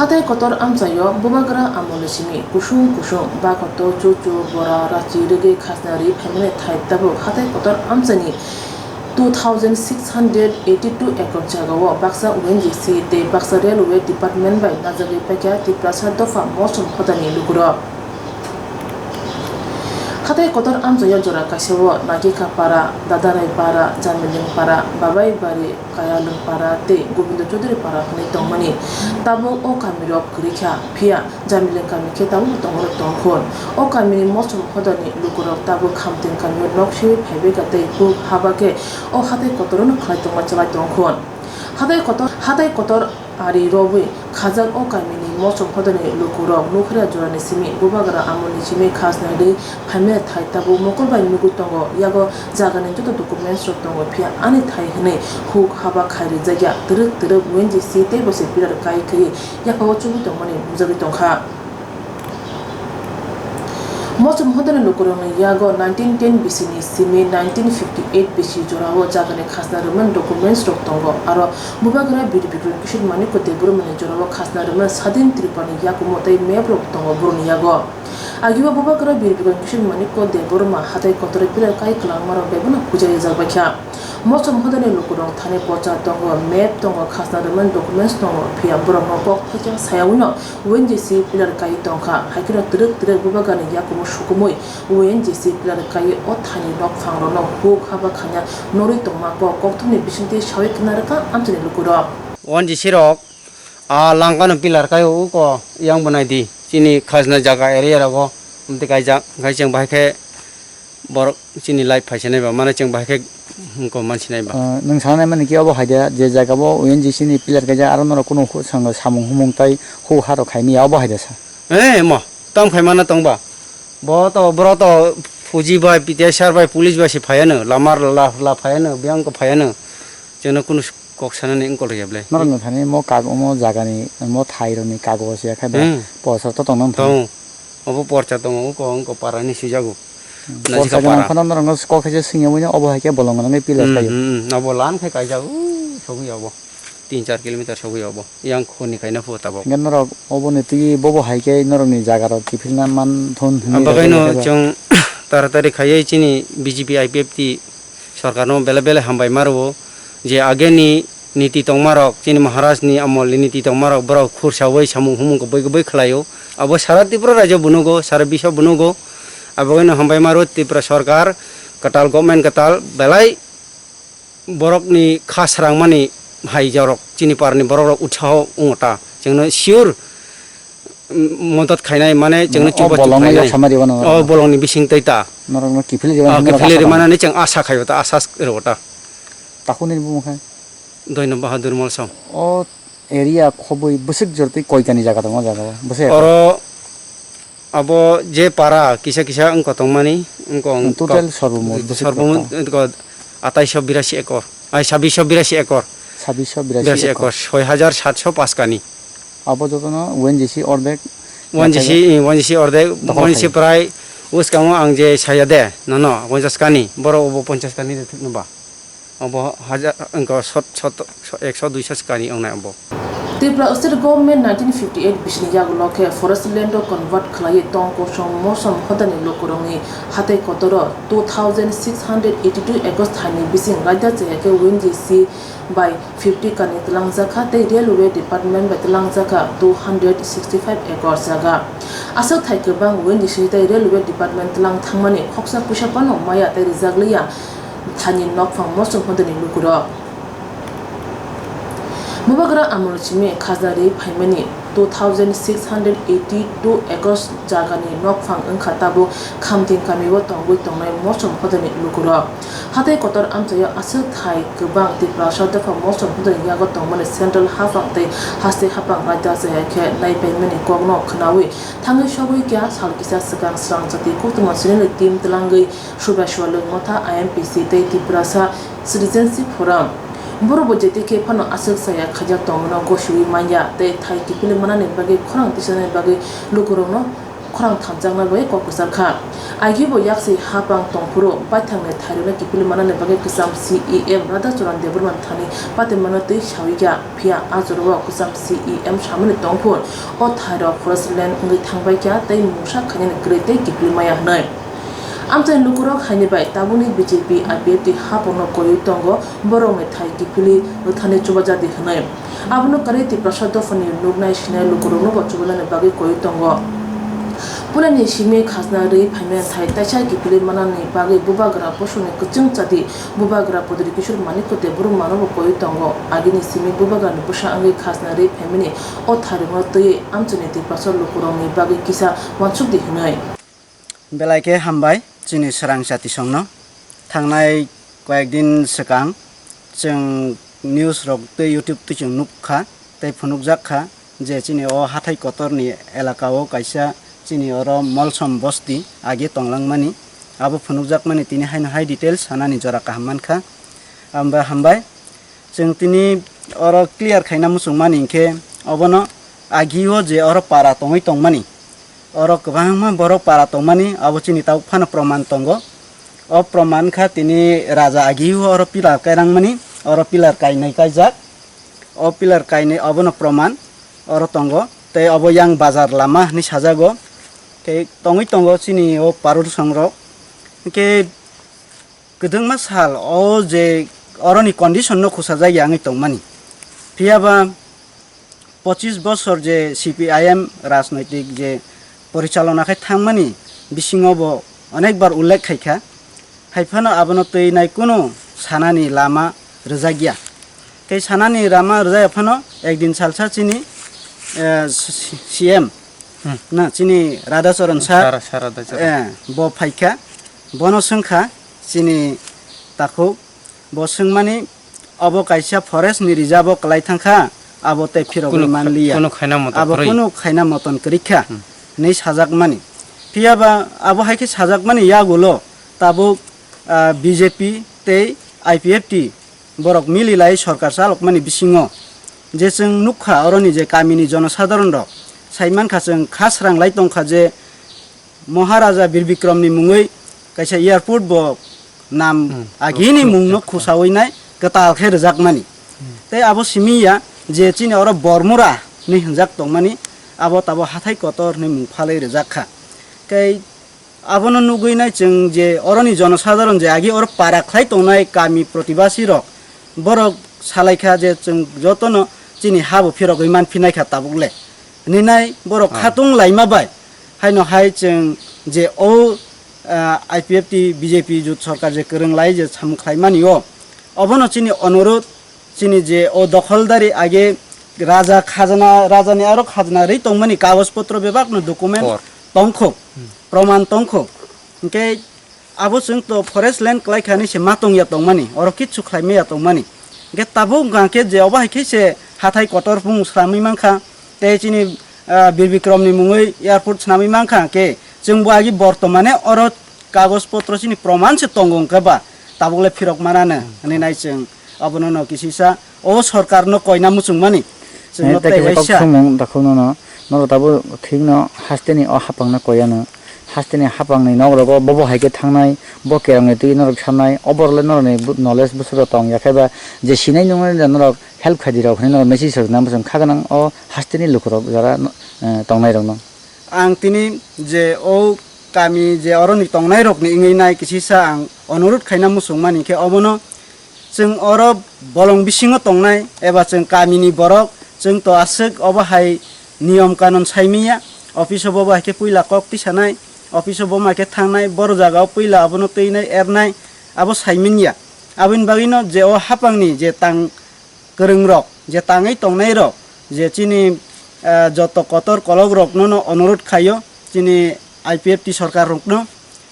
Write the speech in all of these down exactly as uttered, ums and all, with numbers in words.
Hatai kotor amchaio bubagra amolni simi kusung kusung bakoto chuchu bora rachi rwgwi khajna ri phaimani thai tabuk hatai kotor amchaini two thousand six hundred eighty two acre jagao baksa O N G C tei baksa railway department bai najagwi paikha Tiprasa dopha mosong hodani lukurok. Hatai kotor amchaio jora kaisao Nagika para, Dadarai para, Jamiling para, Babai bari, Kayalung para tei Gobindo Chaudhary para hwnwi tongmani. Tabuk o kamirok kwrwi kha, phiya Jamiling kami khe tabukbo tongmani tongkhon. O kamini mosong hodani lukurok tabuk Khamting kamio nok siwi phaibaikha tei huk haba khe o hatai kotorono khlai tongma chalai tongkhon. Hatai kotor, hatai kotor ari rwwi khajak o kamini mosong hodani lukurok nukharya jorani simi bubagra amolni simi khajna ri phaimani thai tabuk mokol bai nugwi tongo, yago jagani joto documents rok tongo, phiya ani thai hwnwi huk haba khai rijak ya, twrwk twrwk O N G C tei bo se pillar kai khai yaphao chubui tongmani nukjagwi tongkha. Mosong hodani lukurokni yago nineteen ten bisini simi nineteen fifty eight bisi jorao jagani khajna rwmani documents rok tongo, aro bubagra Bir Bikram Kishore Manikya Debbarmani jorao khajna rwmani Sadin Tripurani yakumo tei map rok tongo borokni yago. Agibo bubagra Bir Bikram Kishore Manikya Debbarma hatai kotor pillar kai kwlangmarok bebakno puja rijak baikha. Mosong hodani lukurok thani pocha tongo, map tongo, khajna rwmani documents tongo, phiya borokno kok thaisa sayawino O N G C pillar kai tongkha, haikheno twrwk twrwk bubagrani yakumo sukumui O N G C pillar kai o thani nokphangrokno huk haba khaina norwi tongma kok kokthumni bisingtwi sawi khna rwkha amchaini lukurok. O N G C rok a langkano pillar kai o uko yang bo nai di, chini khajna jaga area rogo amtwi kaijak, khai chwng bahai khe borok chini life phaisinai ba, mane chwng bahai khe hwnko mansinai ba. Ah, nwng sanai mani khe obo hai da, je jaga bo O N G C ni pillar kaijak, aro norok kunu hu-, sango samung humung tai hu ha rok khai manya, obo hai da sa? Eh, mo, tam khai mana tong ba? Bo to, boro to fuji bai, P T I sir bai, police bai se phaiya no, lamar la, la phaiya no, biyang ko phaiya no. Chwngno kunu kok sanani wngkol rwya ble. Norok no thani mo kag-, omo jaga ni, mo thai rok ni kagoj ya khai ba, hmm, posa to tong nang thani. Tong. Obo porcha tongo, wngkho, wngkho para hinwi swijago. Hmm. Najika porcha para. Gwnang phano norokno kok khaisa swngya manya, obo hai khe bolong gwnangwi pillar hmm, khaio. Hmm, hmm. Obo lan khai kaijak, uh, sogwi obo. Tin char kilometer sogwi obo. Yang khoni kaina phuo tabok. Hingkhe norok oboni twi bobo hai khe norokni jaga rok kiphilna man thun hinwi. Abagwino rwjak khe ba. Chwng taratari khaiwi chini B J P I P F T sorkarno belai belai hambai ma rwo je ageni niti tongmarok, chini Maharajni amolni niti tongmarok borok khursaui samung humung kubui kubui khlaio. Abo sara Tripura rajyo bo nugo, sara biswa bo nugo. Aboino hambai ma rwo Tripura sorkar, kwtal government kwtal belai borokni kha srangmani hai jorok chini parni borokrok utsaho wngo ta. Chwngno sure, mm, modot khainai mane chwngno. Mane o chubachu bolongno khainai. Yaksa ma rwmano. O bolongni bising tei ta. Norokno kiphilwi rwmani. O, norok kiphilwi asa rwmani tong. Chwng asa khaio ta, asa rwo ta. Takhunini bumung khe? Doino Bahadur Molsom. O area khobwi bwswk jor twi koitani jaga tongo o jaga o? Bwswk ekor? Oro abo je para kisa kisa wngkha tongmani, wngkha wngkha. Total sorbomot bwswk sorbomot kha? Wngkha atais birashi ekor, ai, sabbish birashi ekor. Sabbish birashi ekor. Birashi ekor, soi hajar satso paskani. Abo jotono O N G C ordek. O N G C, eh, O N G C ordek, dokhol khai. O N G C prai bwskango ang je saya de, nono, ponchash kani, borok obo ponchash kani de thwkno ba. Abo hajar, wngkha sot-, sot-, ekso duiso swkani wngnai abo. Tripura State Government nineteen fifty eight bisini yagulo khe forest land o convert khlaiwi tong kosong mosom hodani lukurokni hatai kotoro two thousand six hundred eighty two acres thaini bising raida chaya khe O N G C bai fifty kani twlangjakha tei Railway Department bai twlangjakha two hundred sixty five acres jaga. Aswk thai kwbang O N G C tei Railway Department twlang thangmani khoksa puisa phano maya tei rijak liya. Thani nokphang mosom hodani lukurok. Bubagra amol simi khajna ri phaimani two thousand six hundred eighty two acres jagani nokphang wngkha tabuk Khamting kamio tongwi tongnai mosom hodani lukurok. Hatai kotor amchaio aswk thai kwbang Tiprasa dopha mosom hodani yago tongmani central haphang tei haste haphang raida chaya khe naipaimani kokno khwnawi thangwi sogwi kya sal kisa swkang srang jati koktwma sinini team twlangwi Subhas Walung Motha, I M P C tei Tiprasa Citizenship Forum. Borokbo jetikhe phano aswk chaya khaijak tongmano gosiwi manya tei thai kiphilwi manani bagwi khorang tisanani bagwi lukurokno khorang thamjakna bai kok kwchar kha. Agi bo yaksi hapang tongphuru baithangni thairokno kiphilwi manani bagwi kwcham C E M Radhacharan Debbarma thani patimano twi sawi kha, phiya a jorao kwcham C E M samani tongphur o thairok forest land wngwi thangbai kha tei mungsa khainani kwrwi tei kiphilwi maya hwnwi. Amchaini lukurok haini bai tabukni B J P I P F T hapangno koiwi tongo, borokni thai kiphilwi rwthani chubajadi hwnwi. Abono karwi Tiprasa dophani nuknai sinai lukurokno bo chubainani bagwi koiwi tongo. Pulani simi khajna rwi phaimani thai taisa kiphilwi manani bagwi bubagra bosongni kwchwng chati bubagra Prodip Kishore Manikya Debbarmano bo koiwi tongo. Agini simi bubagrani bwsa wngwi khajna rwi phaimani o thairokno twiwi amchaini Tiprasa lukurokni bagwi kisa uansukdi hwnwi. Belai khe hambai chini swrang chatisongno. Thangnai koyek din swkang chwng news rok tei YouTube twi chwng nuk kha tei phunukjak kha je chini o hathai kotorni elaka o kaisa chini oro Molsom bosti age tonglangmani abo phunukjakmani tini haino hai details sanani jora kaham mankha. Amba hambai. Chwng tini oro clear khaina muchungmani hinkhe obono agi o je oro para tongwi tongmani, oro kwbangma borok para tongmani abo chini tabuk phano proman tongo. O proman kha tini raja agi o oro pillar kairangmani, oro pillar kainwi kaijak. O pillar kainwi obono proman oro tongo. Tei obo yang bazar lama hinwi sajago. Tei tongwi tongo chini o parusong rok. Hinkhe kwdwngma sal o je oroni condition no khusajak ya wngwi tongmani. Phiya ba pochis bosor je C P I M rajnoitik je porichalona khai thangmani bisingo bo onekbar ullekh khai kha. Hai phano abono twi nai kunu sanani lama rwjak ya. Tei sanani lama rwjak ya phano ekdin salsa chini, eh, C M Hmm. na chini Radhacharan sir, Sara, Sara Radhacharan. Eh, bo phaikha, bono swngkha chini takhuk, bo swngmani obo kaisa forest ni reserve o kwlai thangkha, abo tei phirogwi Kunu kha-, manliya. Kunu khaina moto Abo kwrwi. Kunu khaina moton kwrwikha, Hmm. hinwi sajakmani. Phiya ba abo hai khe sajakmani yagulo tabuk, ah, B J P tei I P F T borok mili lai sorkar chalokmani bisingo je chwng nukha, oroni je kamini jonosadharon rok sai mankha, chwng kha srang lai tongkha je Maharaja Bir Bikrom ni mungwi kaisa airport bo nam Hmm. agini Rok-, mungno rok-, khusawi nai kwtal khe rwjakmani. Hmm. Tei abo simi ya je chini oro Bormura hinwi hwnjak tongmani, abo tabo hathai kotor hinwi mung phalwi rwjak kha. Tei Abono nugwi nai chwng je oroni jonosadharon je agi oro para khlai tongnai kami protibasi rok, borok salai kha je chwng jotono chini ha bo phirogwi man phinai kha tabuk le. Hinwi nai borok Ah. khatung laima bai haino hai chwng je o, ah, I P F T B J P jut sorkar je kwrwng lai je samung khlai mani o, obono chini onurodh Chini je o dokholdari age raja khajana, rajani aro khajana rwi tongmani kagoj potro bebakno document Kor. tongkho, Hmm. proman tongkho. Hinkhe abo chwng to forest land kwlai kha hinwi se ma tongya tongmani, oro kichu khlai maya tongmani. Hinkhe tabuk wngkha khe je obo hai khe se hathai kotor phung swlamwi mankha, tei chini, ah, Bir Bikrom ni mungwi airport swnamwi mankha, hinkhe chwngbo agi bortomane oro kagoj potro chini proman se tongo hinkhe ba tabuk le phirok manano Hmm. hinwi nai chwng. Abono no kisisa o sorkar no koina muchung mani. Chwng Eh, no tei tei kaisa kok waisa. Sumung dakhuk no no, norok tabuk thik no haste ni o hapang no koya no. Haste ni hapang ni nok rogo bobo hai khe thangnai, bo kerang ni twi norok sanai, obo rok le norok ni bu-, knowledge bwswk rok tong ya khe ba je sinai nung nai norok help khai di rok hinwi norok message rok nang bwswk kha gwnang o haste ni luku rok jara no, eh, tong nai rok no. Ang tini je o kami je oroni tongnairokni wngwi nai kisisa ang onurodh khaina muchung mani khe obono chwng oro bolong bisingo tongnai eba chwng kamini borok chwng to aswk obo hai niyom kanon saimiya. Office o bobo hai khe puila kok tisanai, office o bomo hai khe thangnai, boro jagao puila abono twinai ernai abo saimanya. Aboni bagwino je o hapangni je tang kwrwng rok, je tangwi tongnai rok, je chini, ah, joto kotor kolok rok no no onurodh khaio, chini I P F T sorkar rok no,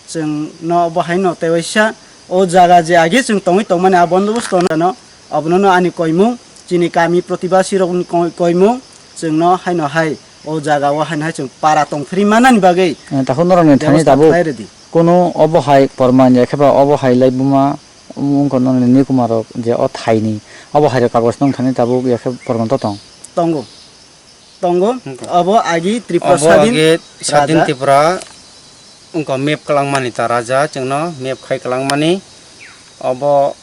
chwng no bo hai no tei waisa o jaga je age chwng tongwi tongmani a bondobosto no, abono no ani koimung, chini kami protibasi rok ni koi-, koimung, chwng no hai no hai o jaga o hai no hai chwng para tong phri manani bagwi Eh, takhuk norok ni thani bebosta tabuk khlai rwdi. Kunu obo hai porman ya khe ba obo hai lai buma Wngkha nini nikumar rok je o thai ni obo hai rok kagoj nung thani tabuk ya khe porman to tong. Tongo. tongo. Wngkha. Obo agi Tripura Obo sadin agi sadin raja. Tripura wngkha map kwlangmani ta raja, chwngno map khai kwlangmani. Obo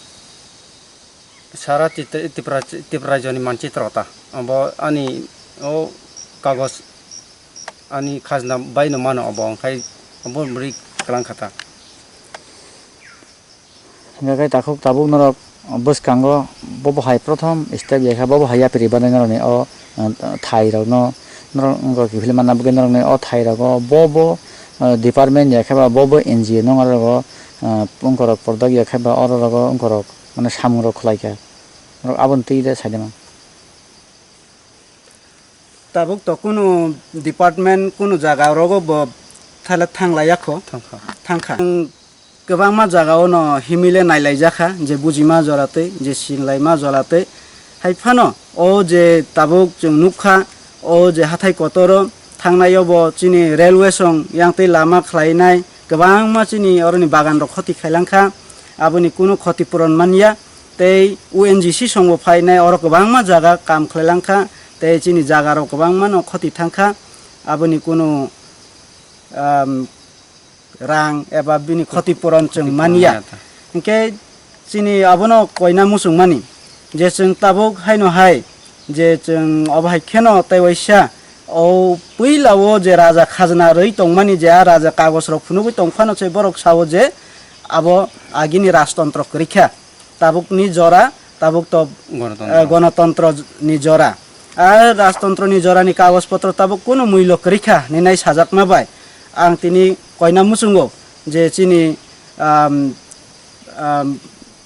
sara Titra-, Tripura, Tripura rajyoni manchitro ta. Obo ani o kagoj ani khajna baino mano obo, wngkhai obo bwrwi kwlangkha ta. Hingkha khe takhuk tabuk norok bwskango bobo hai prothom step ya khe bobo hai yapri banai norokni o, uh, thai rokno norok wngkha kiphilwi manna bagwi norokni o thai rogo bobo, uh, department ya khe ba bobo N G O no norok o, uh, wngkorok product ya khe ba oro rogo wngkorok mane samung rok khlai kha norok aboni twi de sai de ma. Tabuk to kunu department kunu jaga rogo bo thala thang laiya kho. Thangkha. Thangkha. Ang kwbangma jaga o no himile nailaijakha, je bujima jora tei, je singlaima jora tei. Hai phano o je tabuk chwng nukha, o je hathai kotoro thangnai o bo chini railway song yang tei lama khlainai kwbangma chini oroni bagan rok khoti khailangkha, aboni kunu khoti puron manya. Tei O N G C songbo phainai, oro kwbangma jaga kam khlailangkha, tei chini jagarok kwbangmano khoti thangkha, aboni kunu, um, rang eba bini khoti puron chwng manya. Manya ta. Hinkhe chini abono koina muchungmani, je chwng tabuk haino hai, je chwng obo hai kheno tei waisa o puila o je raja khajna rwi tongmani, je a raja kagoj rok phunugwi tongphano se borok sao je abo agini rajtontro kwrwi kha. Tabukni jora, tabuk to, Gonotontro. Eh, gonotontro ni jora. A rajtontro ni jora ni kagoj potro tabuk kunu muilo kwrwi kha hinwi nai sajakma bai ang tini koina muchungo je chini, um, um,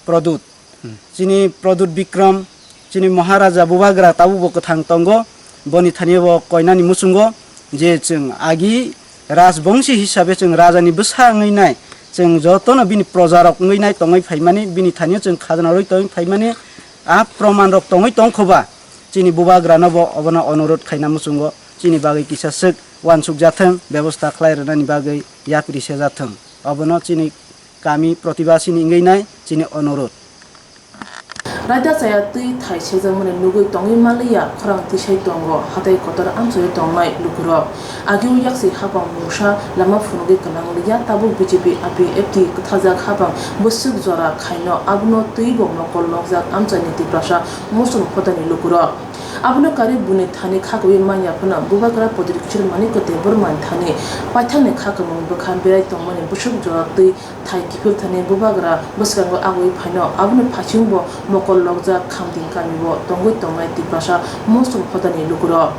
Pradyut. Hmm. Chini Pradyut Bikram, chini Maharaja Bubagra tabukbo kwthang tongo, boni thani bo koinani muchungo je chwng agi rajbongsi hisabe chwng rajani bwsa wngwi nai, chwng jotono bini projarok wngwi nai tongwi phaimani, bini thanio chwng khajna rwi tongwi phaimani, a promanrok tongwi tongkhoba chini Bubagrano bo obono onurodh khaina muchungo chini bagwi kisa swk uansuk jathwng, bebosta khlai rwnani bagwi yapri se jathwng. Obono chini kami protibasini wngwi nai chini onurodh. Raida chaya twi thai sejakmani nugwi tongwi manliya, khorang tisai tongo, hatai kotor amchoi tongnai lukurok. Agio yaksi hapang mungsa lama phunugwi kwlangliya, tabuk B J P I P F T kwthajak hapang bwswk jora khaino abono twibo mokol nokjak amchaini Tiprasa Mosong phodani lukurok. Abono karwi buini thani kha kwbwi manya phano Bubagra Pradyut Kishore Manikya Debbarmani thani paithakni kha kwmung bwkha berai tongmani bwswk jora twi thai kiphil thani Bubagra bwskango agwi phaino, aboni phaisingbo mokol lokjak Khamting kamio tongwi tongnai Tiprasa Mosong phodani lukurok.